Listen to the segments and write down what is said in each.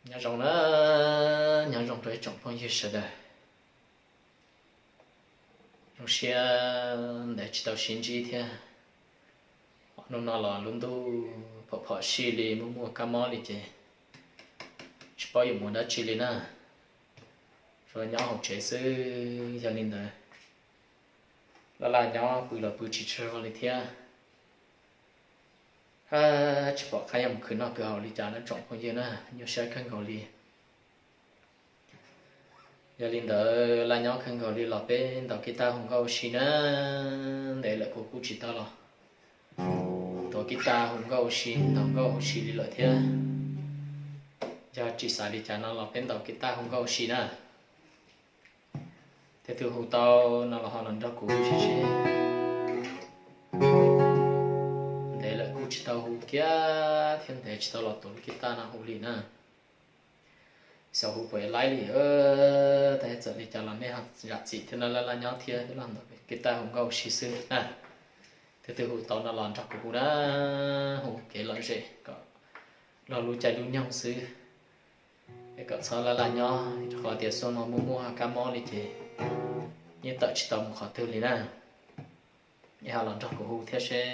Nyob zoo na, nyob zoo rau ib tsoom phooj ywg sawv daws. Zoo siab ntev tsis tau sib ntsib thiab. Hnub no los lub ntuj phom phom sij li, muaj muaj kab mob li ces tsis paub yuav mus dab tsi li na. Tsuas nyob hauv tsev xwb. Yog li ntawd, laj laj nyob pw los pw tsis tsaug zog li thiab. Tsis pom qab yuav mus khwv noj khwv haus li cas na tsoom phooj ywg na, nyuaj siab kawg nkaus li. Yog li ntawd laj nyob kawg nkaus li los peb ntaus kib tab hu nkauj ua si na. Ntev lawm kuv kuj tsis tau los ntaus kib tab hu nkauj ua si, ntaus nkauj ua si li lawm thiab. Yog tsis xav li cas no los peb ntaus kib tab hu nkauj ua si na. Tus twg hu tau no los ho los nrog kuv hu seb. Ntev lawm kuj tsis tau hu kiag thiab, ntev tsis tau los tuav lub kib tab no hu li na. Xyov hu puas laib li. Tab txawm li cas los nej ho zam txim thiab na, laj laj nyob thiab los ntaus kib tab hu nkauj ua si xwb na. Tus twg hu tau no los nrog kuv hu na, hu kev lom zem kom luag lub caij lub nyoog xwb, es kom txhob laj laj nyob, rau qhov tias xyoo no muaj muaj kab mob li ces yeej tawm tsis tau mus qhov twg li na. Es ho los nrog kuv hu thiab seb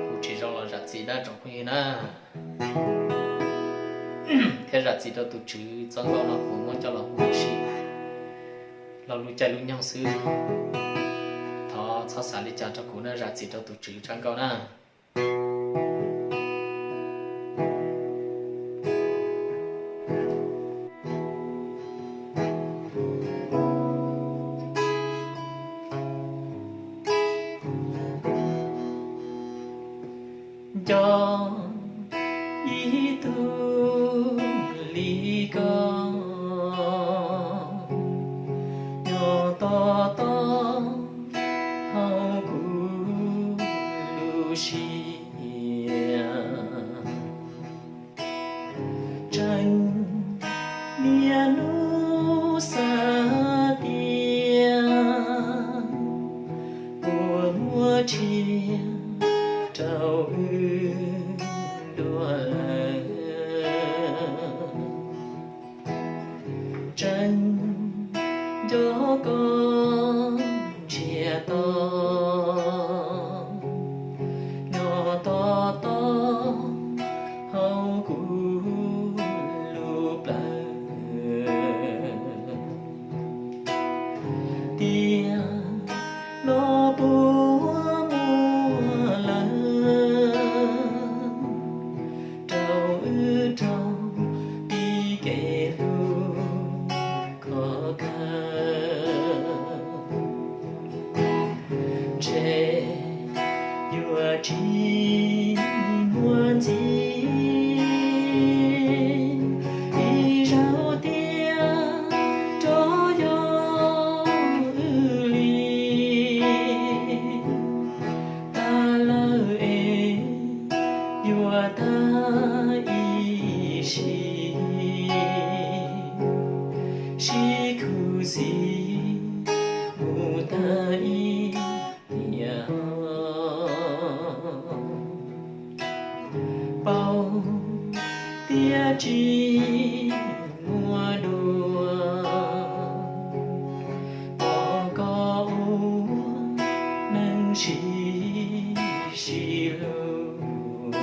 hu tsis zoo los zam txim na tsoom phooj ywg na. Thiab zam txim rau tus tswv txoj nkauj no kuv muab coj los hu ua si luag lub caij lub nyoog xwb. Thov txhob xav li cas rau kuv na, zam txim rau tus tswv txoj nkauj na. Nco ib tug li koj nyob tos tos hauv kuv lub siab. Tseem niaj hnub xav tias puas muaj tshiab rau wb dua lawm. Tseem nco koj ntsiag to nyob tos tos hauv kuv lub plawv. Tias no puas muaj lawm rau wb raug tib kev hlub khov kho. Ntshe yuav tsis muaj ntxiv ib zaug tiag rov yog wb li. Tag lawm es yuav tag ib sim, sib khuv xim mus tag ib tiam. Paub tias tsis muaj dua, pom koj ua neeg sib sib hlub,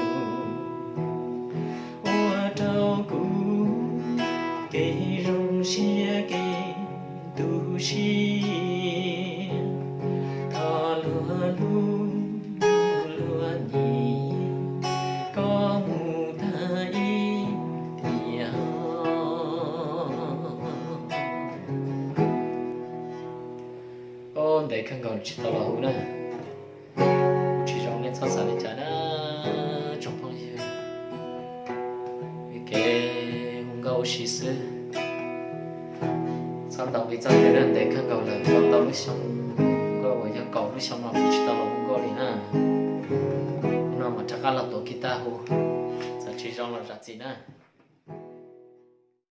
ua rau kuv kev zoo siab kev tu siab. Thov luag hlub luag nyiam koj mus tag ib tiam. Ntev kawg nkaus tsis tau los hu na. Hu tsis zoo nej txhob xav li cas na tsoom phooj ywg. Vim kev hu nkauj ua si xwb. Txhob ntaus nqi txoj kev na, ntev kawg nkaus lawm, tau ntau lub xyoo, nkauj uas yog kaum lub xyoo no kuv tsis tau los hu nkauj li na. Hnub no mam rov qab los tuav kib tab hu, txawm tsis zoo los zam txim na.